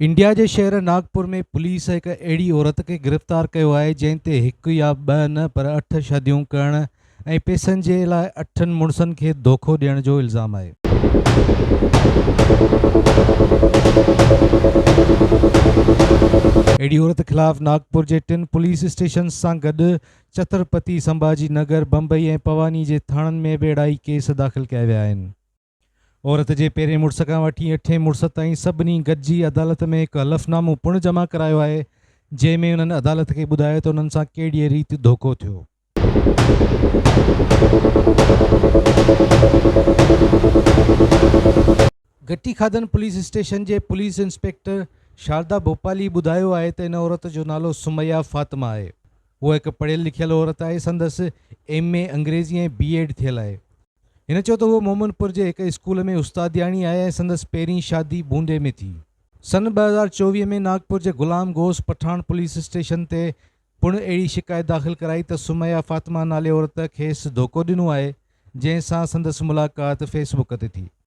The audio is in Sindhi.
انڊيا جي شهر ناگپور ۾ پوليس هڪ اهڙي عورت کي گرفتار ڪيو آهي جنهن تي هڪ يا ٻه نه پر اٺ شاديون ڪرڻ ۽ پئسن جي لاء اٺن مڙسن کي دوکو ڏيڻ جو الزام آهي. اهڙي عورت خلاف ناگپور جي ٽن پوليس اسٽيشنز سان گڏ چترپتي سمڀاجي نگر، بمبئي ۽ پواني جي ٿاڻن ۾ به اهڙا ئي ڪيس داخل ڪيا ويا آهن. عورت جي پهرين مڙس کان وٺي اٺين مڙس تائين سڀني گڏجي عدالت ۾ هڪ حلف نامو پڻ جمع ڪرايو آهي، جنهن ۾ انهن عدالت کي ٻڌايو ته انهن سان ڪهڙيء ريت ڌوڪو ٿيو. گهٽي کاڌن پوليس اسٽيشن جي پوليس انسپيڪٽر شاردا ڀوپالي ٻڌايو آهي ته ان عورت جو نالو سميه فاطمه آهي. هوء هڪ پڙهيل لکيل عورت آهي، سندس ايم اي انگريزي ۽ بي ايڊ ٿيل آهي. هن چيو ته هوء مومن پور جي هڪ اسڪول ۾ استادياڻي آهي ۽ سندس پهرين شادي بونڊي ۾ ٿي. سن 2024 ۾ ناگپور جي غلام غوث پٺاڻ پوليس اسٽيشن تي پڻ اهڙي شڪايت داخل ڪرائي ته سميه فاطمه نالي عورت کيس ڌوڪو ڏنو آهي، جنهن سان سندس ملاقات فيس بڪ تي ٿي.